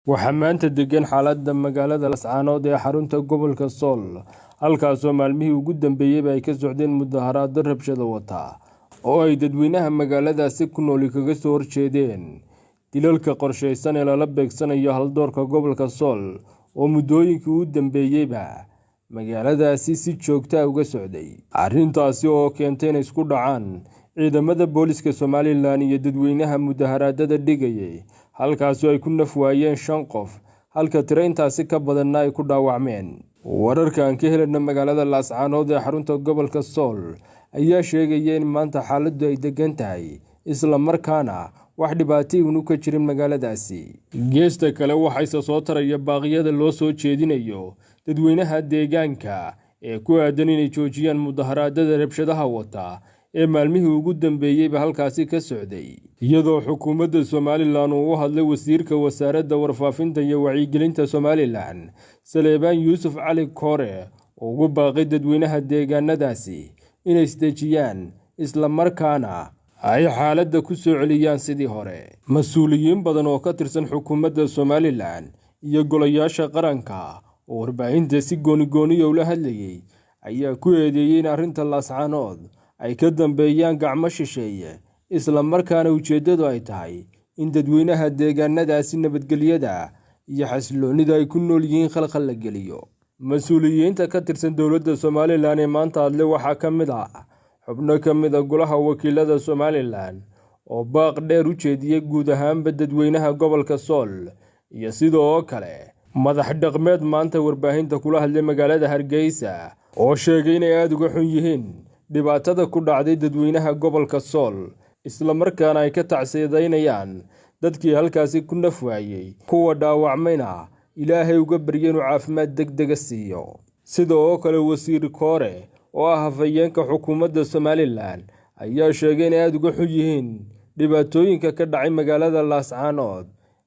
Waxaa maanta degan xaaladda magaalada Laascaanood ee xarunta gobolka Sool, halkaasoo maalmihii ugu dambeeyayba ay ka socdeen mudaharaadyo rabshado wata oo ay dadweynaha magaaladaasi ku nooli kaga soo horjeedeen dilalka qorsheysan ee lala beegsanayo haldoorka gobolka Sool oo muddooyinkii ugu dambeeyayba magaaladaasi si joogto ah uga socday. Arrintaasi oo keentay inay isku dhacaan ciidamada booliska Somalilan iyo dadweynaha mudaharaadada dhigayay, halkaasoo ay ku naf waayeen 5 qof, halka tiro intaasi ka badanna ay ku dhaawacmeen. Wararka aan ka helayno magaalada Laascaanood ee xarunta gobolka Sool ayaa sheegaya in maanta xaaladdu ay degan tahay, isla markaana wax dhibaato ah ka jirin magaaladaasi. Geesta kale, waxaa isa soo taraya baaqyada loo soo jeedinayo dadweynaha deegaanka ee ku aaddan inay joojiyaan mudaharaadada rabshadaha wata ee maalmihii ugu dambeeyayba halkaasi ka socday, iyadoo xukuumadda Somalilan uu u hadlay wasiirka wasaaradda warfaafinta iyo wacyigelinta Somalilan, Saleebaan Yuusuf Cali Koore, oo ugu baaqay dadweynaha deegaanadaasi inay isdejiyaan isla markaana ay xaaladda ku soo celiyaan sidii hore. Mas-uuliyiin badan oo ka tirsan xukuumadda Somalilan iyo golayaasha qaranka oo warbaahinta si gooni-gooniya ula hadlayay ayaa ku eedeeyay in arrinta Laascaanood ay ka dambeeyaan gacmo shisheeye, isla markaana ujeeddadu ay tahay in dadweynaha deegaanadaasi nabadgelyada iyo xasilloonida ay ku nool yihiin khalkhal la geliyo. Mas-uuliyiinta ka tirsan dowladda Somalilan ee maanta hadlay waxaa ka mid ah xubno ka mid ah golaha wakiilada Somalilan oo baaq dheer u jeediyey guud ahaanba dadweynaha gobolka Sool, iyo sidoo kale madax dhaqameed maanta warbaahinta kula hadlay magaalada Hargeysa oo sheegay inay aada uga xun yihiin dhibaatada ku dhacday dadweynaha gobolka Sool, isla markaana ay ka tacsiyadeynayaan dadkii halkaasi ku naf waayey, kuwa dhaawacmayna Ilaahay uga barya inuu caafimaad degdega siiyo. Sidoo kale, wasiir Koore oo ah hafayeenka xukuumadda Somalilan ayaa sheegay inay aada uga xun yihiin dhibaatooyinka ka dhacay magaalada Laascaanood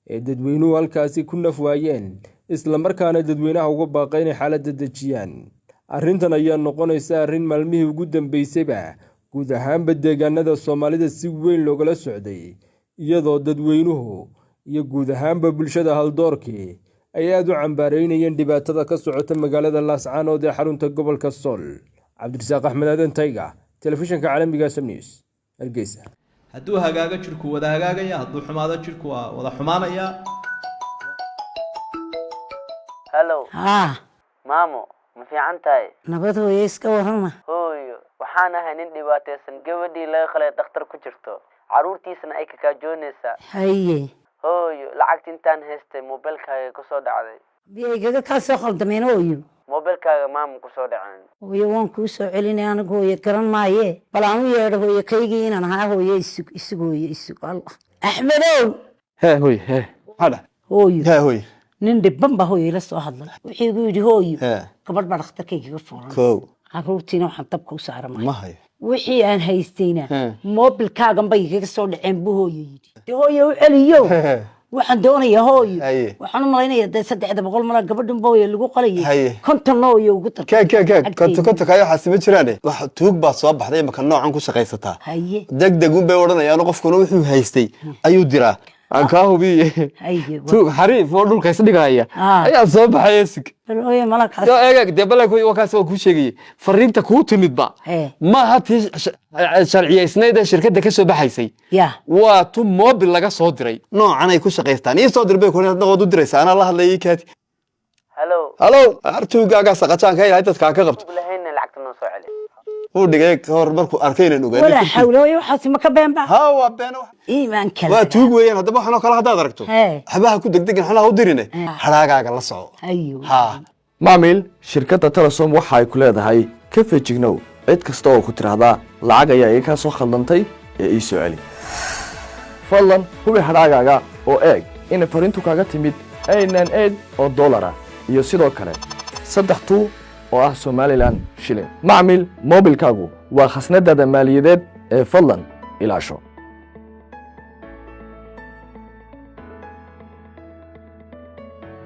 ee dadweynuhu halkaasi ku naf waayeen, isla markaana dadweynaha uga baaqay inay xaaladda dejiyaan. Arrintan ayaa noqonaysa arrin maalmihii ugu dambeysayba guud ahaanba deegaanada Soomaalida si weyn loogala socday, iyadoo dadweynuhu iyo guud ahaanba bulshada haldoorkii ay aada u cambaareynayeen dhibaatada ka socota magaalada Laascaanood ee xarunta gobolka Sool. Cabdirasaaq Axmed Aadan Tayga, telefishinka caalamiga SM News, Hargeysa. Hadduu hagaago jidhku wada hagaagaya, hadduu xumaado jidhku waa wada xumaanaya. Halo. Haa. Maamo, ma fiican tahay? Nabad hooye, iska warrama. Hooyo, waxaan ahay nin dhibaataysan, gabadhii laga qalay dhakhtar ku jirto, carruurtiisana ay kakaajoonaysaa. Haye. Hooyo, lacagta intaan haystay moobilkaaga kusoo dhacday. Miyay igaga kaa soo qaldameen, hooyo? Moobilkaaga, maama, kusoo dhaceen. Hooyo, waan kuu soo celinay. Anigu hooyo garan maaye, bal aan u yeedho hooyo kaygii inaan ahaa. Hooyo, isug, isug hooyo, isug. Allah, Axmedow. Hee hooy, hee, maxaa dhacay? Hooyo. Hee hooy. Nin dhibban baa hooyo ila soo hadlay. Wuxuu igu yidhi, hooyo, hee, gabadh baa dhakhtarkaygaga furan, kow, carruurtiina waxaan dabka u saara ma maayo, hayo, wixii aan haystayna hee, moobilkaagan bay igaga soo dhaceen buu hooyo yidhi. Dee hooyo, u celiyo. Waxaan doonayaa hooyo, haye, waxaan u malaynayaa dee 300 mala gabadhan ba hooyo lagu qalayay, haye, 50-na hooyo ugu dar. Kee kee kee, 50? Agteyda. 50 kayo waxaasi ma jiraane. Wax tuug baa soo baxday imaka noocan ku shaqaysataa. Haye. Deg deg un bay odhanayaan, qofkuna wuxuu haystay ayuu diraa. Aan kaa hubiye. Haye. Tuug xariif oo dhulka isdhigaya ayaa soo baxay, sug. Bal hooyo malakaas. Yo, eeg dee, balay wakaas waa kuu sheegayay fariinta kuu timidba. Hee. Maaha tii sharciyaysnayd ee shirkadda ka soo baxaysay. Ya. Waa tu mobil laga soo diray. Noocan ay ku shaqaystaan. Ii soo dir bay kuhi, hadna waad u diraysaa. Anaa la hadlayay kaati. Halo. Halow, artuugaagaa saqajaanka ilahay dadkaa ka qabto. Tuug lahayna, lacagta noo soo celi. Wuu dhigay ka hor markuu arkay inaan ogaanay. Walaa xawla, hooyo, waxaasi ma ka beenba? Ha, waa been. Iimaan kale. Waa tuug weeyaan. Haddaba waxan oo kale haddaad aragto, hee, waxbaha ku degdegin, xanaha u dirine, hadhaagaaga la soco. Hayo. Ha. Maamiil, shirkadda Telesom waxa ay ku leedahay ka feejignow cid kasta oo ku tidhaahdaa lacag ayaa iga kaa soo khaldantay ee ii soo celi. Fadlan hubi hadhaagaaga oo eeg inay fariintu kaaga timid 898 oo dollar ah iyo sidoo kale 32 oo ah Somalilan shilin. Macmiil, moobilkaagu waa khasnadaada maaliyadeed ee fadlan ilaasho.